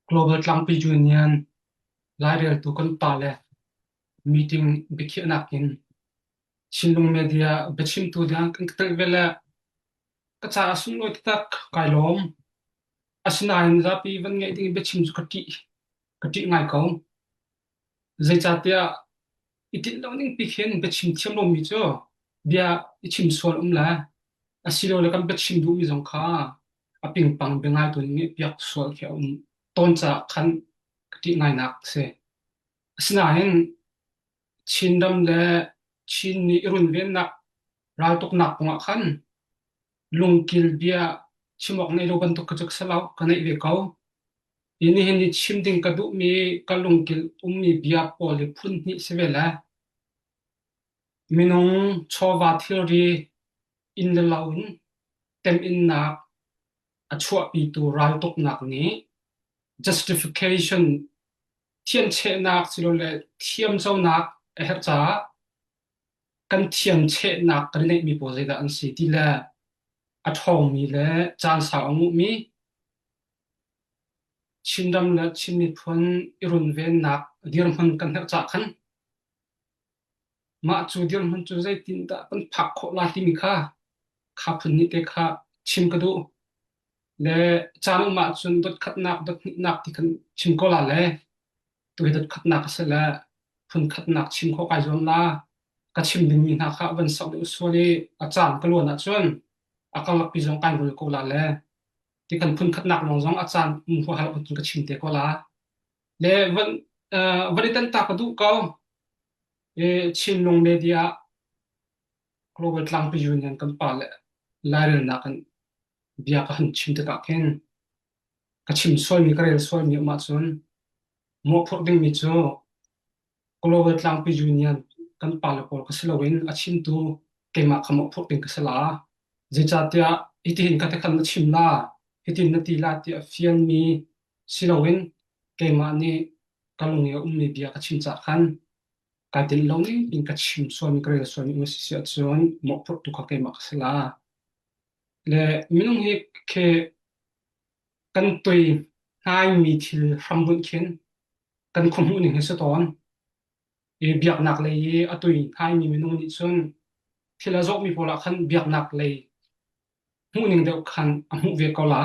Global Tlangpi Union laireltu kan pale meeting biakhiahnak in Chinlung Media biachimtu ding kan ka telh ve le ka caah sunglawi taktak kai lawm. Asinain zapi van ngeih ding biachim cu ka ṭih, ka ṭih ngai ko. Zeicahtiah i tinh lo ning pi khin biachim thiam lomi cu bia i chim sual um le asilole kan biachim duhmi zong kha a pingpang biangaitu nih ngeihpiak sual khi a um tawn caah khan ka ṭih ngainak a si. Asinain Chinram le Chin nih i runvennak raltuknak kongah khan lungkil bia chim awk neih lo bantuk ka cu ka si lo, ka neih ve ko. Hi nihin ni chim ding ka duhmi ka lungkil ummi bia pawl hi phun hnih si ve le minung chawva thilri inn le lo in teminnak a chuahpitu raltuknak nih justification thianchehnak silole thiamconak a herh caah kan thiamchehnak kan neihmi pawl zeidah an si ti le a ṭhawngmi le caan sau a nguhmi Chinram le Chin miphun i runvennak dirhmun kan herh caah khan mah cu dirhmun cu zeitindah kan phak khawh lai timi kha kha phun nih te kha chim ka duh. Le caan um ahcun dotkhatnak, dothnihnak ti kan chim ko la le tuhi dotkhatnak a si le phunkhatnak chim khawh kai zuam la. Ka chim dingmi hna kha van sok deuh sual i a caan ka luan ahcun a karlakpi zong kai ngol ko la le ti kan phunkhatnak lawng zong a caan um huaha lo cun ka chim te ko la. Le van van i tan ta ka duh ko. I Chinlung Media Global Tlangpi Union kan pa le lairelnak in bia ka han chim tikah khin ka chim sualmi ka rel sualmi um ahcun mawhphurh dingmi cu Global Tlangpi Union kan pale pawl ka si loin a chimtu keimah kha mawhphurh ding ka si la. Zeicahtiah hitihin ka tikhan na chim la, hitin na ti la tiah fialmi si loin keimah nih ka lung i a ummi bia ka chim caah khan kai tinh lo ning in ka chim sualmi ka rel sualmi um a si si ahcun mawhphurhtu kha keimah ka si la. Le minung hi khi kan tui hnaimi thil hrambunh khin kan khuahmuh ning hi si tawn. I biaknak lei i a tui hnaimi minung nih cun thil a zawhmi pawl ah khan biaknak lei hmuhning deuh khan a hmuh ve ko la.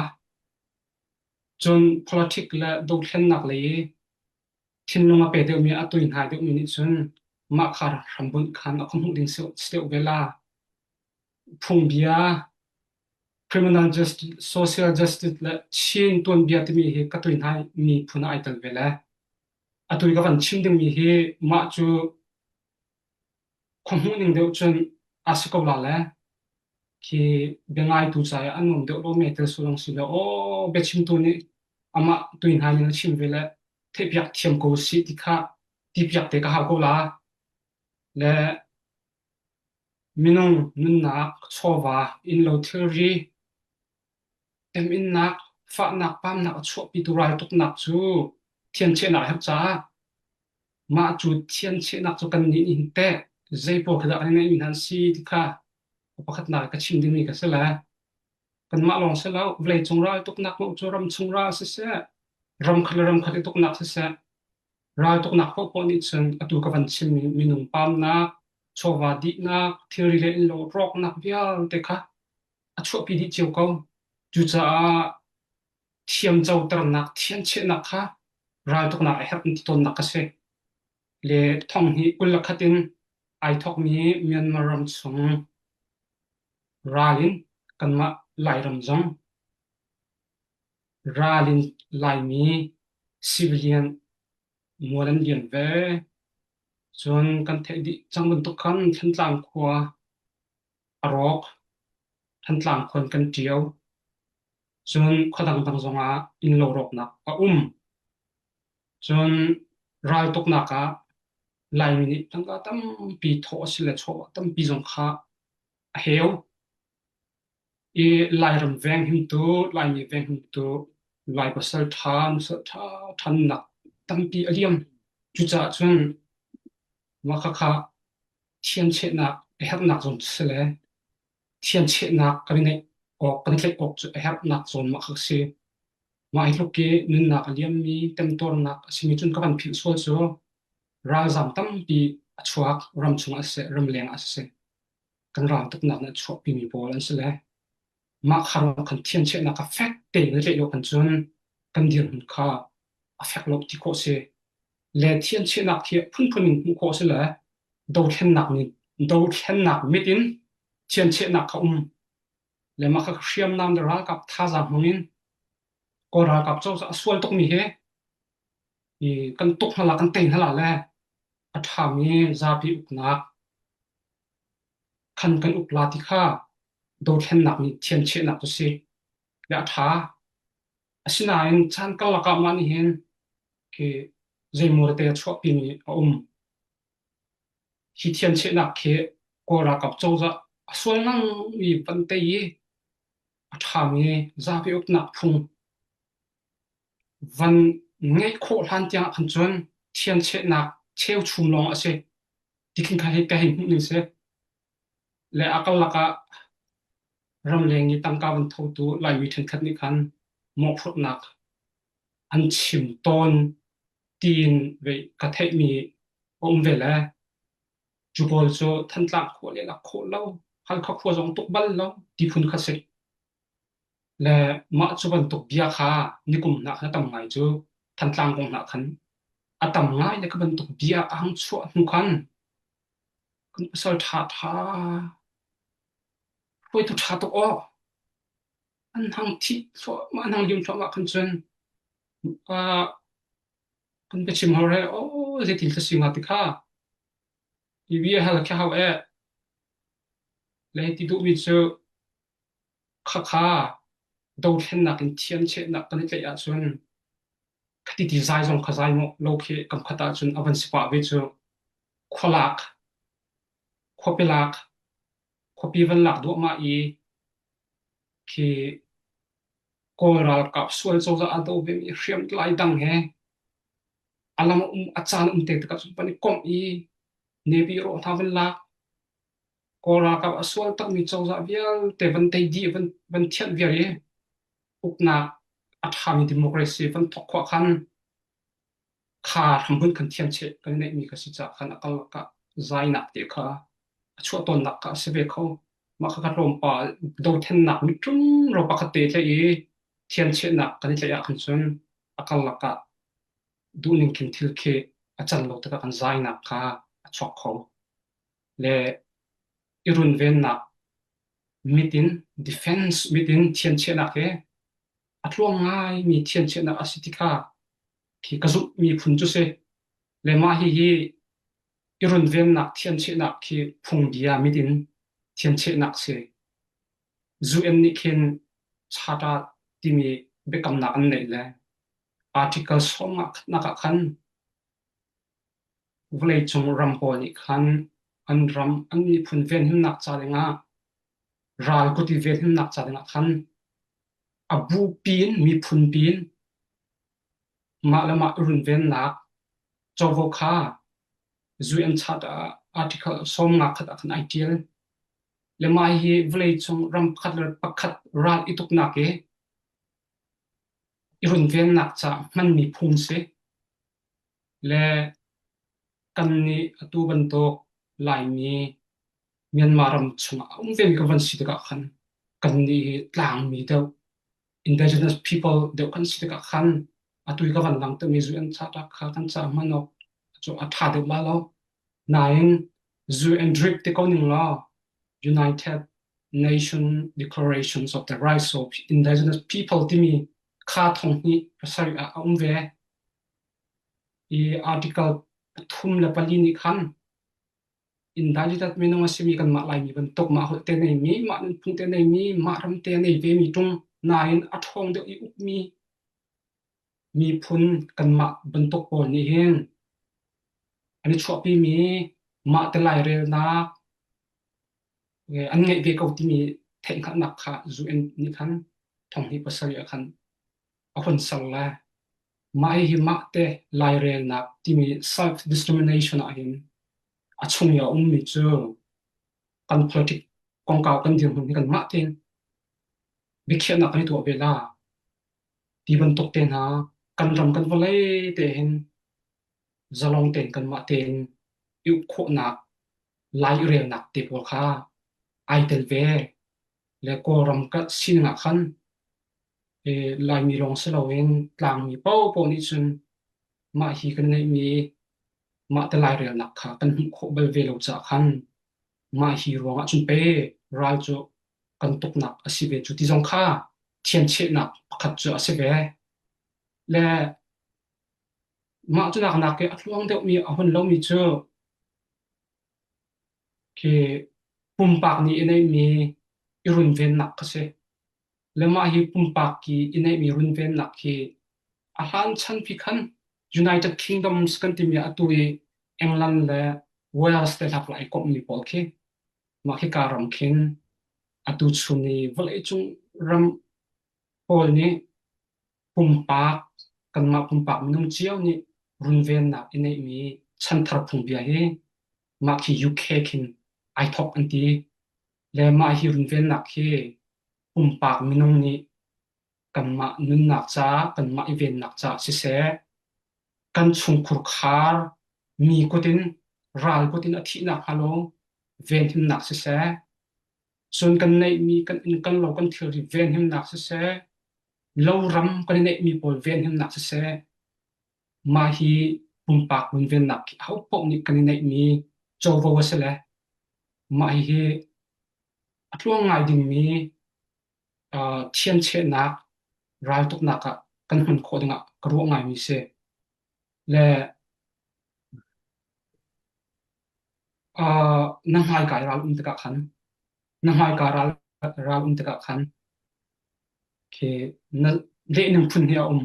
Cun politic le dothlennak lei i thinlung a pe deuhmi a tui hnai deuhmi nih cun mah kha hrambunh khan a khuahmuh ding si deuh ve la. Phungbia criminal justice, social justice le Chin tuanbia timi hi ka tui hnai mi phun ah ai tel ve le. Atu i ka van chim dingmi hi mah cu khuahmuh ning deuh cun a si ko la le khi biangaitu caah a nuam deuh lo me tel sulong si le aw biachimtu nih amah tui hna ning a chim ve le theihpiak thiam ko si ti kha ti piak te ka hau ko la le Minung nunnak, chawva, innlo thilri, teminnak, fahnak, pamnak a chuahpitu raltuknak cu thianchehnak a herh caah mah cu thianchehnak cu kannih nih hin teh zei pawl khi dah kan i ngeihmi hna an si ti kha a pakhatnak ah ka chim dingmi ka si le kanmah lawng si lo vawleicung raltuknak paoh cu ramchung ral siseh ramkhat le ramkhat i tuknak siseh Raltuknak paohpaoh nih cun atu ka van chimmi minung pamnak, chawva dihnak, thilri le innlo rawknak vialte kha a chuahpi dih cio ko. Cucaah thiamcoternak, thianchehnak kha raltuknak a herh ti tawnnak a si. Le thonghnih 21 in ai thawkmi Myanmar ram chung ral in kanmah Lairam zong Ral in Laimi civilian mual an lian ve. Cun kan theih dih cang bantuk khan Thantlang khua a rawk. Thantlang khua in kan ṭio. Cun khua dangdang zongah innlo rawknak a um. Cun raltuknak ah Laimi nih tangka tampi thawh a si le chawva tampi zong kha a heu. I Lairam venghimtu, Laimi venghimtu, Lai pasal ṭha, nusal ṭha ṭhannak tampi a liam. Cucaah cun mah khakha thianchehnak a herhnak zawn cu si le thianchehnak kan i ngeih awk, kan i tlaih awk cu a herhnak zawn mah kha si. Mah hi tluk i nunnak a liammi temtuarnak a simi cun ka van philh sual cu ralzaam tampi a chuak ramchung ah siseh ramleng ah siseh kan ral tuknak nih a chuahpimi pawl an si le mah kha ruang khan thianchehnak kha fek tein na tlaih lo kan cun kan dirhmun kha a fek lo ti khawh si le thianchehnak hi phunphun in hmuh khawh si le dothlennak nih dothlennak mit in thianchehnak kha um le mah kha hriamnam le ralkap thazaang hmang in Kawl ralkap cozah a sual tukmi hi i kan tuk hna la kan tei hna la le a ṭhami zapi uknak khan kan uk la ti kha dothlennak nih thianchehnak cu si le a ṭha. Asinain caan karlak ah mah nih hin khi zeimaw tete a chuahpimi a um. Hi thianchehnak khi Kawl ralkap cozah a sual ngang-mi van tei i a ṭhami zapi uknak phung van ngeih khawh hlan tiang ah khan cun thianchehnak cheuchum lawng a si. Ti khin kha hei ka hei hmuh ning si. Le a karlak ah ramleng i tangka van thotu Laimi ṭhenkhat nih khan mawhphurhnak an chim tawn tiin vei ka theihmi a um ve le cu pawl cu Thantlang khua le lak khawh lo, Halkha khua zong tuk bal lo ti phun kha si. Le mah cu bantuk bia kha nikum hna khan a tam ngai cu Thantlang kong hna khan a tam ngai le ka bantuk bia a hang chuah hnu khan kan pasal ṭha ṭha hruaitu ṭha tuk aw an hang thih thluahmah an hang liam thluahmah khan cun uh, kan biachim hor he aw zeitin ka si hnga ti kha i bia hal khi hau e le ti duhmi cu khakha dothlennak in thiamchehnak kan i tlaih ahcun khati ti zai zong kha zai maw lo khi kam khat ahcun a van si pah ve cu khualak khuapi lak khuapi van lak duahmah i khi Kawl ralkap sual cozah a do vemi hriamtlai dang he a lam um a caan um te tikah cun pan i komh i Navy rawh hna van lak Kawl ralkap a sual takmi cozah vialte van tei dih van van thianh viar i uknak a ṭhami democracy van thawk khawh khan kha hrambunh kan thiamcheh kan neihmi ka si caah khan a karlak ah zainak te kha a chuah tawnnak kha a si ve kho. Mah kha ka tlawmpal dothennak mitrum ro pakhat te tlaih i thiamchehnak kan i tlaih ahkhan cun a karlak ah duhning khin thil khi a can lo tikah kan zainak kha a chuak kho. Le i runvennak mit in defense mit in thiamchehnak hi a tluang ngaimi thiamchehnak a si ti kha khi ka zumhmi phun cu si. Le mah hihi i runvennak thiamchehnak khi phungbia mit in thiamchehnak si. UN nih khin charter timi biakamnak an neih le article sawmnga khatnak ah khan vawleicung ram pawl nih khan an ram an miphun venhimnak ca dingah ral kut i venhimnak ca dingah khan a bupi in miphun piin mah le mah runvennak covo kha UN Charter ah article sawmnga khat ah khan ai ṭial. Le mah hi vawleicung ram pakhat le pakhat ral i tuknak i i runvennak caah hmanmi phung si. Le kannih atu bantuk Laimi Myanmar ram chungah a um vemi kan van si tikah khan kannih hi tlangmi deuh indigenous people deuh kan si tikah khan atu i ka van langhtermi zu an charter kha kan ca hman awk cu a ṭha deuh la lo. Nain zu and drip ti ko ning law United Nation Declarations of the Rights of Indigenous People timi kha thong hnih pasarih ah a um ve. I article pathum le pali nih khan indigenous minung a simi kanmah Laimi bantuk mah holh te neimi, mah nunphung te neimi, mah ram te nei vemi ṭung nain a ṭhawng deuh i ukmi miphun kanmah bantuk pawl nih hin an i chuahpimi mah te lairelnak an ngeih ve ko timi theihhngalhnak kha UN nih khan thonghnih pasarih ah khan a hun ser le mah hihi mah te lairelnak timi self determination ah hin a chung i a ummi cu kan politic kongkau kan dirhmun hi kanmah tein biakhiahnak kan i tuah ve la. Ti bantuk te hna kan ram kan vawlei te hin zalong tein kanmah tein i uk khawhnak lai i relnak te pawl kha ai tel ve. Le Kawlram ka sining ah khan Laimi lawng si loin tlangmi paohpaoh nih cun mah hi kan ngeihmi mah te lairelnak kha kan hmuh khawh bal ve lo caah khan mah hi ruangah cun pei ral cu kan tuknak a si ve cu ti zong kha thianchehnak pakhat cu a si ve. Le mah cu nak nak i a tluang deuhmi a hun lomi cu khi pumpak nih i neihmi i runvennak kha si. Le mah hi pumpak i i neihmi runvennak hi a hlan chan pi khan United Kingdoms kan timi atu i England le Wales te hlak lai komhmi pawl khi mah khika ram khin atu chun i vawleicung ram pawl nih pumpak kanmah pumpak minung cio nih runvennak i neihmi chanthar phungbia hi mah khi UK khin ai thawk an ti. Le mah hi runvennak hi pumpak minung nih kanmah nunnak caah kanmah i vennak caah siseh kan chungkhur khar mi kut in ral kut in a thihnak hnga lo venhimnak siseh cun kan neihmi kan inn kan lo kan thilri venhimnak siseh loram kan i neihmi pawl venhimnak siseh mah hi pumpak runvennak hi ahopaoh nih kan i neihmi covo a si le mah hihi a tluang ngai dingmi thianchehnak raltuknak ah kan hman khawh dingah ka ruah ngaimi si. Le na hmaika i ral um tikah khan na hmaika ral ral um tikah khan khi na lehning phun hi a um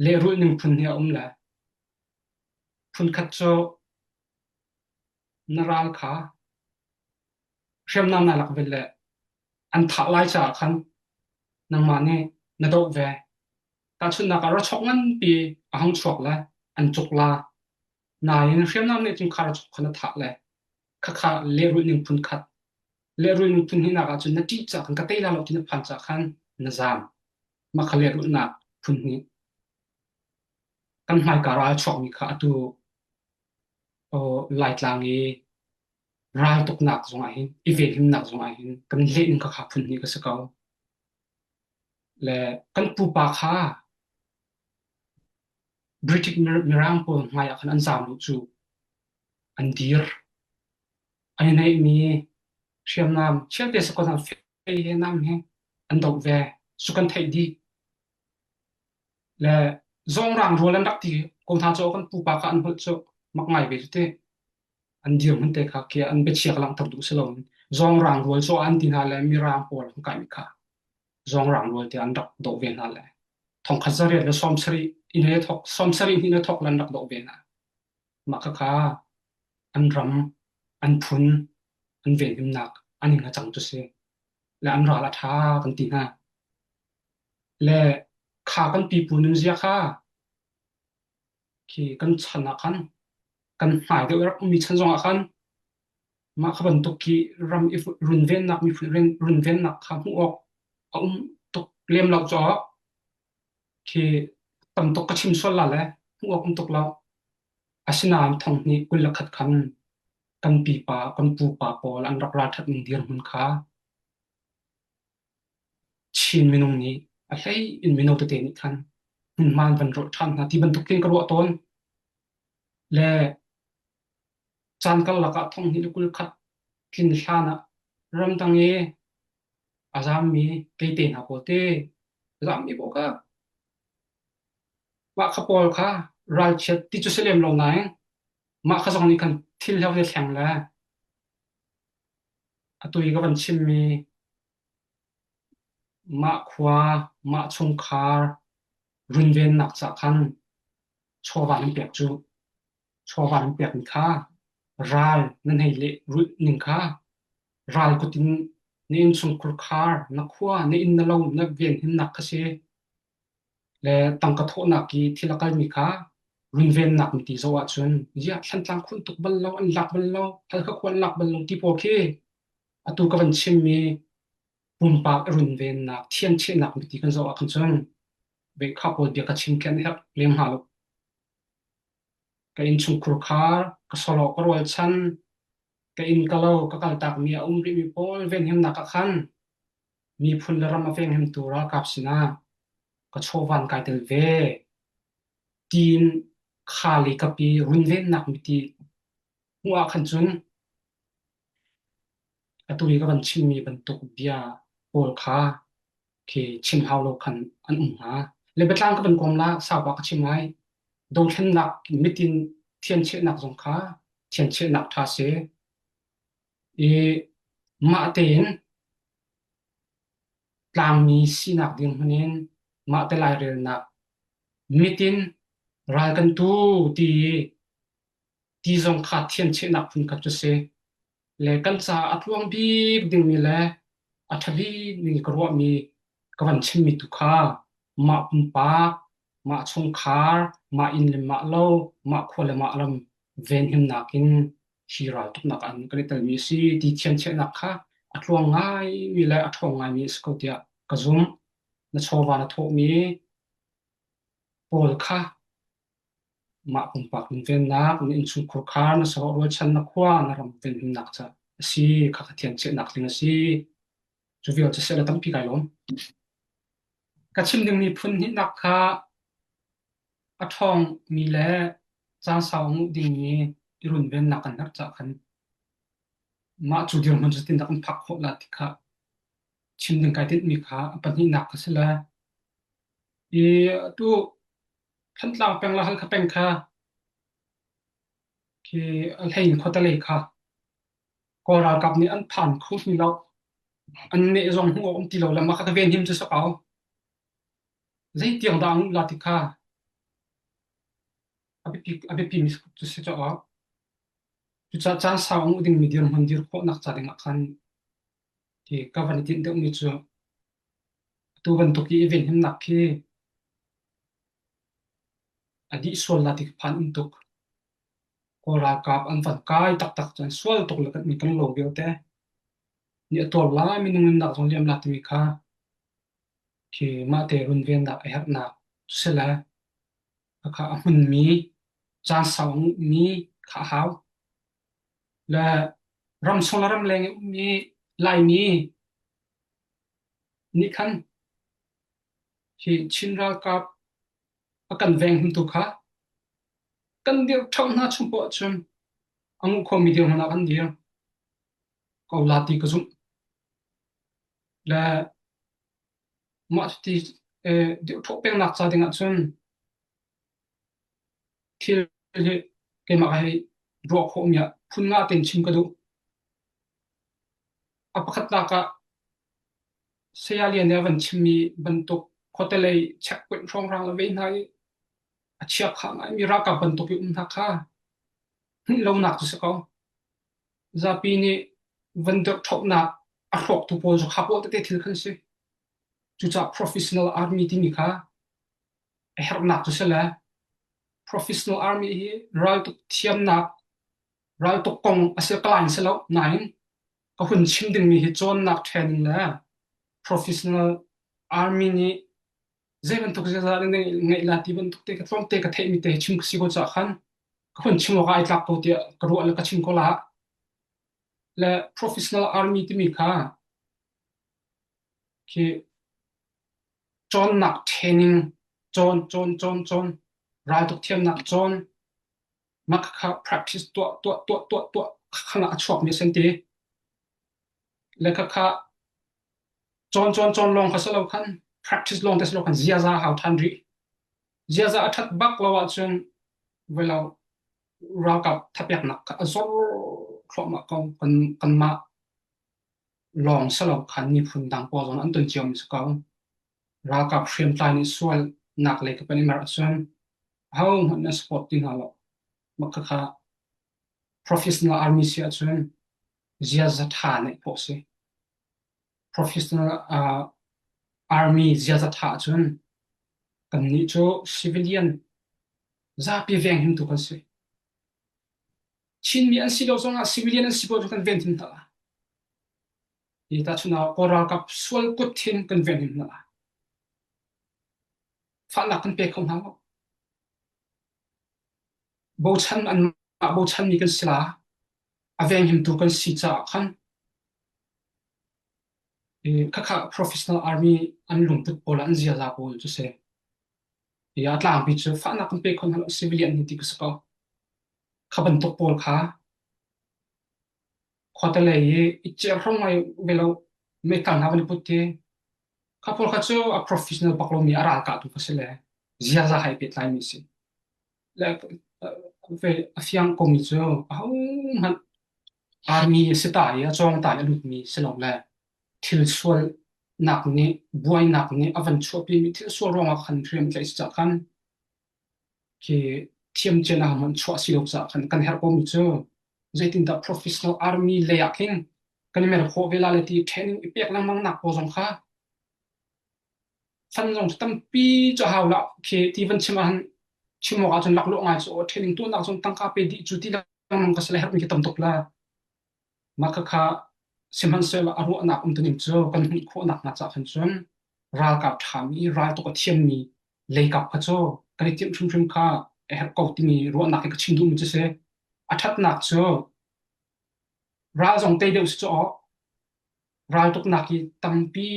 lehrulh ning phun hi a um le phunkhat cu na ral kha hriamnam naa lak ve le an thah lai caah khan nangmah nih na doh ve. Tahchunhnak ah rachok nganpi a hung chuak le an cuk la. Nain hriamnam nih cun kha rachok kha na thah le khakha lehrulh ning phun khat. Lehrulh ning phun hnihnak ahcun na ṭih caah khan ka tei la lo ti na phan caah khan na zaam. Mah kha lehrulhnak phun hnih. Kan hmaika ral chuakmi kha atu Laitlang i raltuknak zongah hin i venhimnak zongah hin kan lehning kha kha phun hnih ka si ko. Le kan pupa kha British Mirang pawl hmai ah khan an zaam lu cu an dir. An i neihmi hriamnam chiate sakon ah fei he nam he an doh ve. Cu kan theih dih. Le zawngrang rual an rak ti ko hna cu kan pupa kha an holh cu mak ngai ve cu ti. An dirhmun te kha khi an biachia ka langhter duh si loin zawngrang rual cu an ti hna le mirang pawl an kaimi kha zawngrang rual te an rak doh ve hna le thongkhat zariat le 70 in he thok 70 hin thok lan rak doh ve hna. Mah khakha an ram, an phun, an venhimnak an ing a cang cu si. Le an ral a ṭha kan ti hna. Le kha kan pipu nunzia kha khi kan chan ah khan kan hmai deuh rak ummi chan zongah khan mah kha bantuk khi ram i runvennak miphun runvennak kha hmuh awk a um tuk lem lo caah khi tam tuk ka chim sual la le hmuh awk um tuk lo. Asinain thong hnih 21 khan kan pipa kan pupa pawl an rak ralṭhat ning dirhmun kha Chin minung nih a hlei in mino tete nih khan hmunhma an van rawlh ṭhan hna ti bantuk khin ka ruah tawn. Le caan karlak ah thong hnih le 21 tlin hlan ah ramdang i a zaammi keite hna pawl te zaammi pawl kha mah kha pawl kha ralchiat ti cu si lem lo nain mah kha zong nih khan thil hleu le thleng le atu i ka van chimmi mah khua mah chungkhar runvennak cah khan chawva nan pek cu chawva nan pekmi kha ral nan hei leh rulh ning kha ral kut in na innchungkhur khar na khua na inn na lo na venhimnak kha si le tangka thawhnak i thil a kalmi kha runvennak na ti zoh ahcun ziah Thlantlang khuan tuk bal lo an lak bal lo Halkha khua an lak bal lo ti pawl khi atu ka van chimmi pumpak runvennak thianchehnak ti kan zoh ahkhan cun. Ve kha pawl bia ka chim khen herh lem hnga lo. Ka innchungkhur khar, ka sawlawh ka rualchan, ka inn ka lo ka kaltakmi a um rihmi pawl venhimnak ah khan miphun le ram a venghimtu ralkap sinah ka chawvan kai tel ve tiin kha le kapi runvennak miti hmuh ah khan cun atu i ka van chimmi bantuk bia pawl kha khi chim hau lo khan an um hnga. Le biatlang ka van kawm la saupa ka chim lai. Dothlennak mitin thianchehnak zong kha thianchehnak ṭha si. I mah tein tlangmi sinak dirhmun in mah te lairelnak mitin ral kan tu ti ti zong kha thianchehnak phun khat cu si. Le kan caah a tluang bik dingmi le a ṭha bik ding ka ruahmi ka van chimmi tu kha mah pumpak, mah chungkhar, mah inn le mah lo, mah khua le mah ram venhimnak in hi raltuknak an kan i telmi a si ti thianchehnak kha a tluang ngaimi le a ṭhawng ngaimi a si ko tiah ka zumh. Na chawva na thawhmi pawl kha Mah pumpak runvennak, na innchungkhur kha na sarawh rualchan, na khua, na ram venhimnak ca a si. Khakha thianchehnak ding a si. Cu vial cu seh tampi kai lawm. Ka chim dingmi phun hnihnak kha a ṭhawngmi le caan sau a nguh dingmi i runvennak kan herh caah khan mah cu dirhmun cu tindah kan phak khawh la ti kha chim ding kai tinhmi kha a pahnihnak ka si le i atu Thantlang peng le Halkha peng kha khi a hlei in khuatelei kha Kawl ralkap nih an phan kho ti lo. An neh zong hmuh awk um ti lo le mah kha ka venhim cu si ko. Zeitiang dah an uh la ti kha a biapi a biapimi cu si caah cucaah caan sau a nguh dingmi dirhmun dir khawhnak ca dingah khan khi ka van i tinh deuhmi cu atu bantuk i i venhimnak khi A dih sual la ti ka phan um tuk. Kawl ralkap an van kai taktak cun sual tuk le kan kan lo vialte nih a tuar lai minung nunnak zong liam la timi kha khi mah te runvennak a herhnak si le khakha a hmunmi caan sau a nguhmi kha a hau. Le ramchung le ramleng i ummi Laimi nih khan Hi Chin ralkap a kan venghimtu kha kan dirh ṭheo hna chung poah cun a nguh khomi dirhmun ah kan dir ko la ti ka zumh. Le mah cuti dirh ṭhawh pengnak ca ding ahcun thil hi keimah hei ruah khawhmi ah phun nga tein chim ka duh. A pakhatnak ah Saya Lian nih a van chimmi bantuk khuatelei checkpoint hrawnghrang le vei hna i a chiakha ngaimi ralkap bantuk i um hna kha hmuh lonak cu si ko. Zapi nih van dirhṭhohnak a hrawktu pawl cu kha pawl tete thil khan si. Cucaah professional army timi kha a herhnak cu si le professional army hi raltuk thiamnak raltuk kong a si ka lain si lo nain ka hun chim dingmi hi cawnnak training le professional army nih zei bantuk ziaza na ngeih la ti bantuk te ka tlawmte ka theihmi te chim ka si ko caah khan ka hun chim awk ah ai tlak ko tiah ka ruah le ka chim ko la. Le professional army timi kha khi cawnnak training cawn cawn cawn cawn raltuk thiamnak cawn mah kha practice tuah tuah tuah tuah tuah kha a chuakmi a si an ti. Le khakha cawn cawn cawn lawng kha si lo khan practice lawng te si lo khan ziaza hau ṭhan rih. Ziaza a ṭhat bak lo ahcun velo ralkap thapeknak kha a zor thluahmah ko. Kan kanmah lawng si lo khan miphun dang pawl zong an ton ciomi si ko. Ralkap hriamtlai nih sualnak lei ka pan i mer ahcun ahohmanh na support ti hna lo. Mah khakha professional army si ahcun ziaza ṭha neih khawh si. Professional uh, army ziaza ṭha ahcun kannih cu civilian zapi venghimtu kan si. Chinmi an si lo zongah civilian an si ko cu kan venhim hna la. Hi tahchun ah Kawl ralkap sual kut thin kan venhim hna la. Fahnak kan pe kho hna lo. Bochan anmah bochanmi kan si la. A venghimtu kan si caah khan khakha professional army an lungput pawl an ziaza pawl cu si. I a tlangpi cu fahnak kan pe kho hna lo civilian hi ti ka si ko. Kha bantuk pawl kha khuate lei i i cer hrong ngai ve lo meithal hna van i put ti kha pawl kha cu a professional bak lomi a ralkahtu kha si le ziaza hai pehtlaimi si. Le ve a fiang komi cu ahohmanh army a si ta i a cawng ta i a lutmi si lo le thil sualnak nih buainak nih a van chuahpimi thil sual ruangah khan hriam tlaih si cah khan khi thiamcen ah hmanh chuah si lo caah khan kan herh komi cu zeitindah professional army lei ah khin kan i mer khawh ve la le ti training i pek lengmang nak pawl zong kha fan zong tampi cu hau la khi ti van chim ahhin chim awk ahcun laklawh ngai cu training tuahnak zong tangka pe dih cu ti lengmang ka si le herhmi khi tam tuk la. Mah khakha sihmanhsehlaw a ruahnak umtuning cu kan hmuh khawhnak hnga caah khan cun ralkap ṭhami, raltuk a thiammi leikap kha cu kan i timh hrimhrim kha a herh ko timi ruahnak hi ka chim duhmi cu si. A ṭhatnak cu ral zong tei deuh si cu aw raltuknak i tampi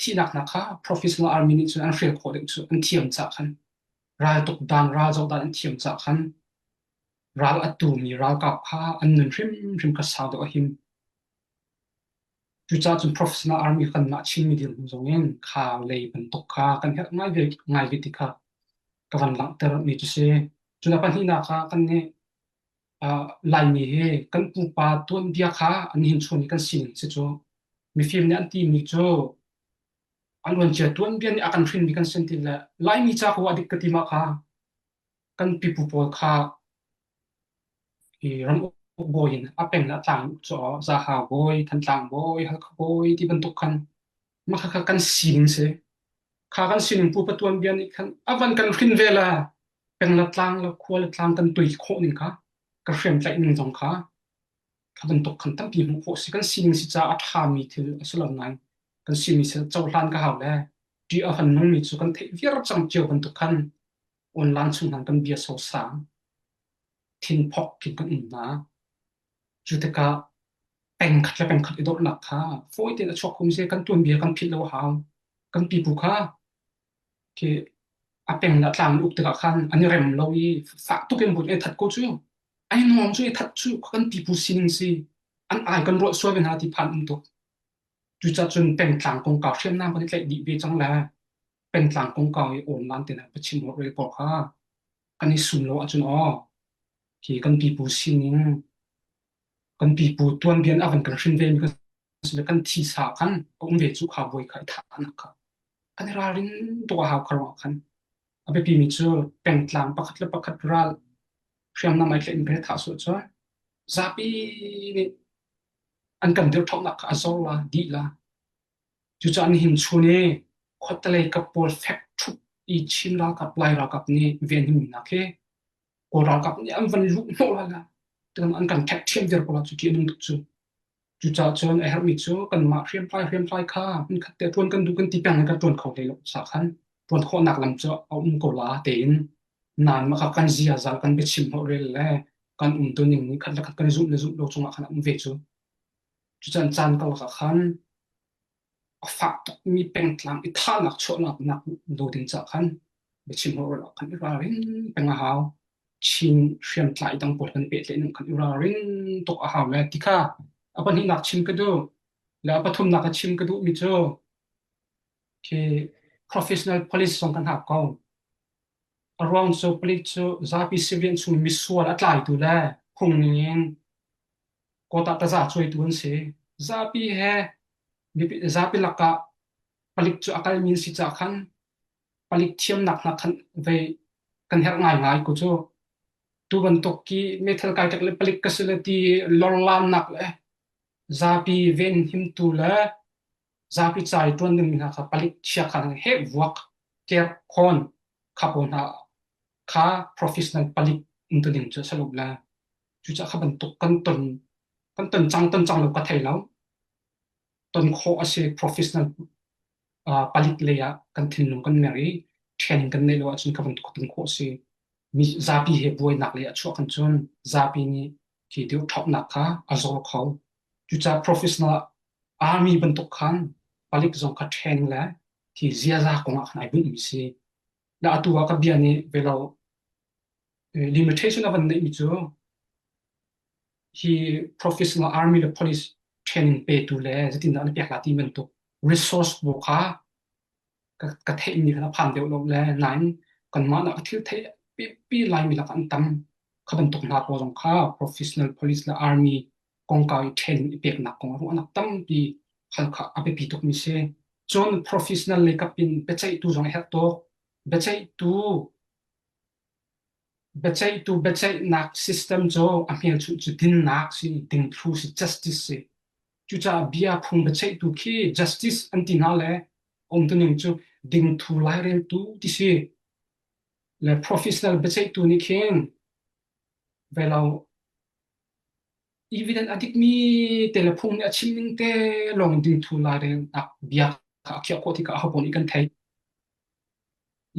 thihnak hna kha professional army nih cun an hrial khawh deuh cu an thiam caah khan raltuk dan ral zoh dan an thiam caah khan Ral a tumi ralkap kha an nun hrimhrim kha sau deuh a him. Cucaah cun professional army kanmah Chinmi dirhmun zongin kha lei bantuk kha kan herh ngai ve, ngai ve ti kha ka van langhter mi cu si. Cun a pahnihnak ah kan nih uh, Laimi hi kan pupa tuanbia kha an hin chun i kan sining si cu mifim nih an timi cu an luancia tuanbia nih a kan hrinmi kan sin ti le Laimi ca ko a dik ka ti ma kha kan pipu pawl kha i ramuk bawi in a peng le a tlang cu Zahau bawi, Thantlang bawi, Halkha bawi ti bantuk khan mah kha kan sining si. Kha kan sining pupa tuanbia nih khan a van kan hrin ve le peng le tlang le khua le tlang kan tui khawh ning kha ka hriamtlaih ning zong kha kha bantuk khan tampi hmuh khawh si. Kan sining si caah a ṭhami thil a si lo nain kan simi si cohlan ka hau le ṭih a han nungmi cu kan theih viar cang cio bantuk khan online chung hna kan bia sosang thinphok khin kan um hna. Cu tikah pengkhat le pengkhat i dornak kha fawi tein a chuak khum si kan tuanbia kan philh lo a hau. Kan pipu kha khi a peng le a tlang uk tikah khan an i rem lo i fak tuk in but e that ko cu. Ai nuam cu e that cu kan pipu sining si an ai kan ruah sual ve hna ti phan um tuk. Cucaah cun pengtlang kongkau hriamnam kan i tlaih dih ve cang le pengtlang kongkau i online te hna biachim rel pawl kha kan i sum lo ahcun aw hi kan pipu sining kan pipu tuanbia a van kan hrin ve mi kan si le kan thisa khan a um ve cu kha buai kha i thahnak kha kan i ralrin tuk a hau kha ruangah khan a biapi mi cu pengtlang pakhat le pakhat ral hriamnam ai tlaih in kan i thah sual cun zapi nih an kan dirṭhohnak kha a zor la dih la. Cucaah nihin chun i khuatelei kap pawl fek ṭhup i Chin ralkap, Lai ralkap nih venhimnak hi Kawl ralkap nih an van luh hnawh lai la. Tiang an kan ṭhek ṭhiam viar ko la cu ṭih a nung tuk cu. Cucaah cun a herhmi cu kanmah hriamtlai hriamtlai kha hmunkhat te ṭuan kan duh kan ti peng in kan ṭuan kho hlei lo sa khan ṭuan khawhnak lam cu a um ko la tein nain mah kha kan ziaza kan biachim hnawh rel le kan umtuning nih khat le khat kan i zumh le zumh lo cungah khan a um ve cu. Cucan caan karlak ah khan a fak tukmi pengtlang i thahnak chuahnak nak lo ding caah khan biachim rawhral ah khan i ralrin peng a hau. Chin hriamtlai dang pawl kan pehtlaih ning khan i ralrin tuk a hau le ti kha a pahnihnak chim ka duh. Le a pathumnak a chim ka duhmi cu khi professional police zong kan hau ko. A ruang cu police cu zapi civilian chung misual a tlaitu le phung ning in kawtah taza cuaitu an si. Zapi he mipi zapi lakah palik cu a kalmi an si caah khan palik thiamnak hna khan vei kan herh ngaingai ko cu. Tu bantuk ki meithal kai tek le palik ka si le ti lorlannak le zapi venhimtu le zapi ca i ṭuan dingmi hna kha palik chia kha he vuak kerh khawn kha pawl hna kha professional palik umtuning cu a si lo le Cucaah kha bantuk kan ton kan ton cang ton cang lo ka thei lo. Ton khawh a si professional palik lei ah kan thinlung kan mer i. Training kan neih lo ahcun kha bantuk tum khawh si. Mi zapi he buainak lei a chuah kan cun zapi nih khi deuh ṭhawknak kha a zor kho. Cucaah professional army bantuk khan palik zong kha training le khi ziaza kong ah khan ai bunhmi si. Le atu ah ka bia nih velo limitation a van neihmi cu hi professional army le police training petu le zeitindah na pek la ti bantuk resource bu kha ka theihmi kha phan deuh lo le nain kanmah nak thil theih pipi Laimi lakah an tam. Kha bantuk hna pawl zong kha professional police le army kongkau i training i peknak kong ruahnak tampi hal kha a biapi tukmi si. Cun professional lei kap in biaceihtu zong a herh tuk. Biaceihtu biaceihtu biaceihnak system cu a hmelchunh cu dinnak si, dingthlu si, justice si. Cucaah bia phung biaceihtu khi justice an ti hna le umtuning cu dingthu laireltu ti si. Le professional biaceihtu nih khin velo evidence a dikmi te le phung nih a chim ning te lawng dingthu lairelnak bia kha a khiah khawh tikah aho nih kan theih.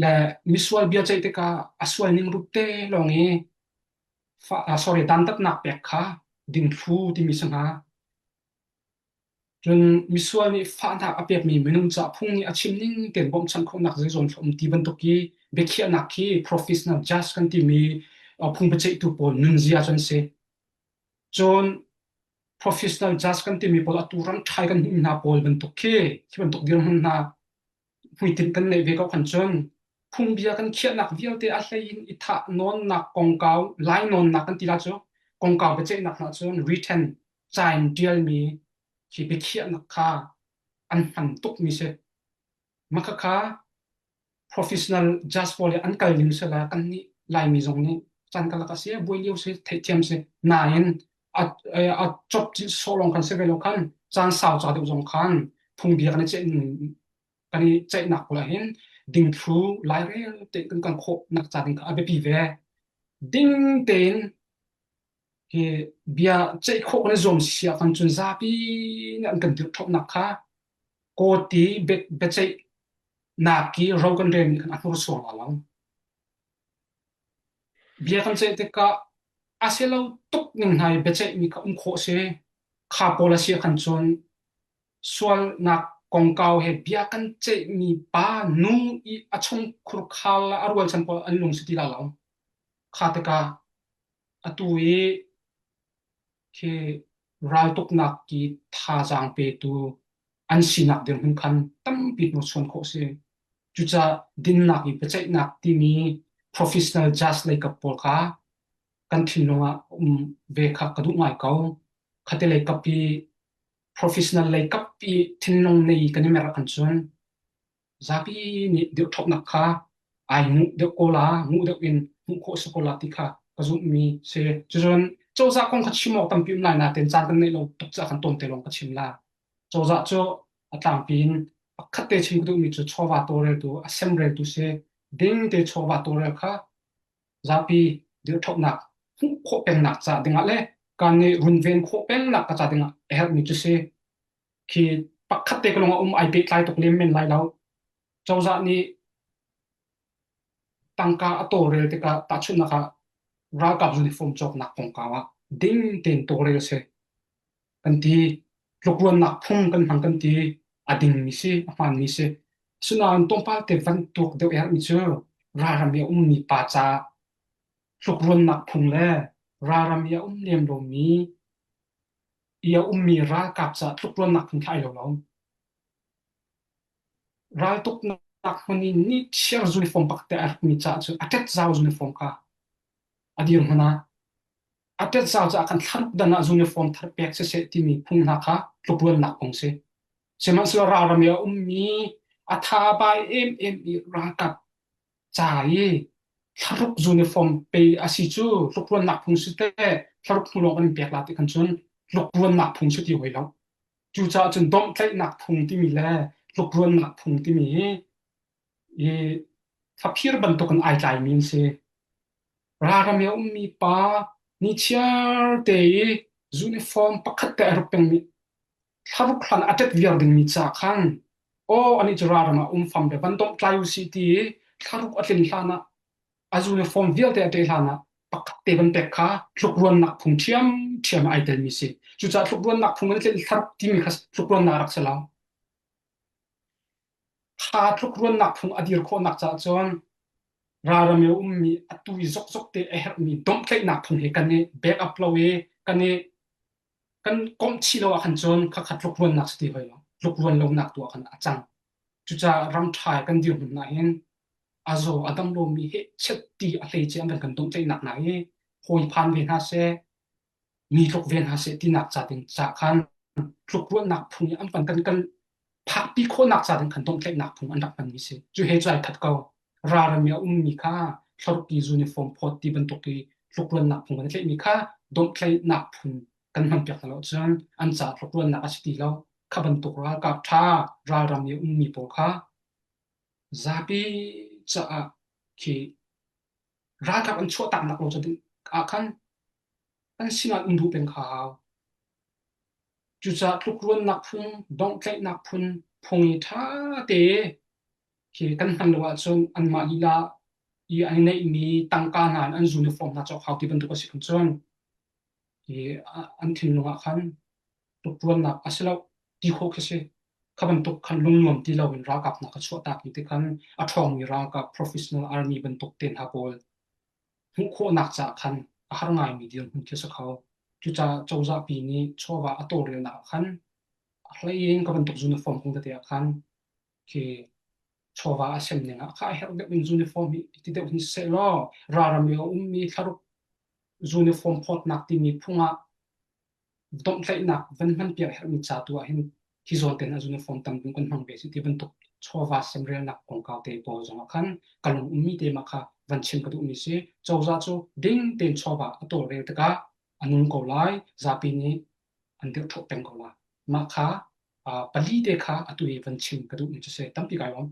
Le misual bia ceih tikah a sual ning rup te lawng i fa, sorry dantatnak pek kha dingthlu timi si hnga. Cun misual nih fahnak a pekmi minung ca phung nih a chim ning tein bawmhchanh khawhnak zeizong a um ti bantuk i biakhiahnak khi professional judge kan timi phung biaceihtu pawl nunzia cu an si. Cun professional judge kan timi pawl atu ram ṭhai kan hmuh hna pawl bantuk khi khi bantuk dirhmun hna hmuitinh kan neih ve ko khan cun phungbia kan khiahnak vialte a hlei in i thah nawnnak kongkau lainawnnak kan ti la cu kongkau biaceihnak hna cun written ca in ṭialmi khi biakhiahnak kha an hman tukmi si. Mah kha professional judge pawl an kal ning si le kan nih Laimi zong nih caan karlak a si buai lio si theihthiam si nain a a cop sawh lawng kan si ve lo khan caan sau ca deuh zong khan phungbia kan i ceih kan i ceihnak pawl ah hin dingthlu lairel tein kan kan khawh nak ca ding kha a biapi ve. Ding tein hi bia ceih khawh kan i zuam si ah kan cun zapi nih an kan dirhṭhawpnak kha kawti biaceih nak i ro kan rel nih khan a hnursuang la lo. Bia kan ceih tikah a si lo tuk ning hna i biaceihmi kha um khawh si. Kha pawl a si ah khan cun sualnak kongkau he bia kan ceihmi pa nu i a chungkhur khal le a rualchan pawl an lung si ti la lo. Kha tikah atu i khi raltuknak i thazaang petu an sinak dirhmun khan tampi hnursuan khawh si. Cucaah dinnak i biaceihnak timi professional judge lei kap pawl kha kan thinlung ah um ve kha ka duh ngai ko. Khate lei kap i professional lei kap i thinlung nei kan i mer ahkhan cun zapi nih dirhṭhawpnak kha ai nguh deuh ko la, nguh deuh in hmuh khawh si ko la ti kha ka zumhmi si. Cucun cozah kong kha chim awk tampi um lai nain caan kan neih lo tuk caah kan tawnte lawng ka chim la. Cozah cu a tlangpi in pakhat te chim ka duhmi cu chawva tawlreltu, a semreltu si. Ding te chawva tawlrel kha zapi dirhṭhawpnak hmuh khawh pengnak ca dingah le kan i runven khawh pengnak ka ca dingah a herhmi cu si. Khi pakhat te ka lung a um ai pehtlai tuk lem men lai lo. Cozah nih tangka a tawlrel tikah tahchunhnak ah ralkap uniform cawknak kongkau ah ding tein tawlrel si kan ti. Tlukruannak phung kan hmang kan ti. A dingmi si, a hmaanmi si. Asinain tlawmpal te van tuak deuh herhmi cu ralram i a ummi pa caah tlukruannak phung le ralram i a um lem lomi i a ummi ralkap caah tlukruannak phung kha ai lo lo. Raltuknak hmun i nichiar uniform pakhat te a hrukmi caah cun a ṭetzau uniform kha a dirhmun ah a ṭetzau caah khan thlaruk dan ah uniform thar pek siseh timi phung hna kha tlukruannak phung si. Sihmanhsehlaw ralram i a ummi a tha bai emem i ralkap ca i thlaruk uniform pe a si cu tlukruannak phung si teh thlaruk hnu lawng kan in pek la ti khan cun tlukruannak phung si ti hoi lo. Cucaah cun domhtlaihnak phung timi le tlukruannak phung timi hi i faphir bantukin ai tlaimi an si. Ralram i a ummi pa nichiar te i uniform pakhat te a hruk pengmi thlaruk hlan a ṭet viar dingmi ca khan aw anih cu ralram ah um fam le van domhtlai u sih ti i. Thlaruk a tlin hlan ah a uniform vialte a ṭe hlan ah pakhat te van pek kha tlukruannak phung ṭhiamṭhiam ah ai telmi si. Cucaah tlukruannak phung in thlaruk timi kha tlukruannak rak si lo. Kha tlukruannak phung a dir khawhnak caah cun ralram i a ummi atu i zokzok te a herhmi domhtlaihnak phung hi kan i back up lo i kan i kan komh chih lo ah khan cun khakha tlukruannak si ti hoi lo. Tlukruan lonak tu ah khan a cang. Cucaah ram ṭha kan dirhmun ah hin a zaw a dam lomi he chiat ti a hleice an van kan domhtlaihnak hna hi hawi phan ve hna seh, mi tluk ve hna seh tinak ca ding caah khan tlukruannak phung i an van kan kan phakpi khawhnak ca ding khan domhtlaihnak phung an rak hmanmi si. Cu he cu ai khat ko. Ralram i a ummi kha thlarukki uniform phawt ti bantuk i tlukruannak phung kan i tlaihmi kha domhtlaihnak phung kan hmanpiak hna lo cun an caah tlukruannak a si ti lo. Kha bantuk ralkap ṭha ralram i a ummi pawl kha zapi caah khi ralkap an chuahtaknak lo cu ah khan an sinah um duh peng kha hau. Cucaah tlukruannak phung, donhtlaihnak phun, phung i ṭha te khi kan hman lo ahcun anmah lila i an i neihmi tangka hna in an uniform hna cawk hau ti bantuk a si khan cun hi an thinlung ah khan tlukruannak a si lo ti khawh khi si. Kha bantuk khan lungnuam ti loin ralkap hna kha chuahtak i tikhan a ṭhawngmi ralkap professional army bantuk te hna pawl hmuh khawhnak caah khan a har ngaimi dirhmun khi a si kho. Cucaah cozah pi nih chawva a tawlrelnak ah khan a hleiin ka bantuk uniform kong tete ah khan khi chawva a sem ning ah kha a herh deuh in uniform hi ti deuh hin seh law ralram i a ummi thlaruk uniform phawtnak timi phung ah domhtlaihnak van hmanpiak herhmi ca tu ah hin hi zawn ten a uniform tam ding kan hmang ve si ti bantuk chawva semrelnak kongkau te pawl zong ah khan ka lung ummi te mah kha van chim ka duhmi si. Cozah cu ding tein chawva a tawlrel tikah a nung ko lai, zapi nih an dirhṭhawh peng ko lai. Mah kha pali te kha atu hi van chim ka duhmi cu si. Tampi kai lawm.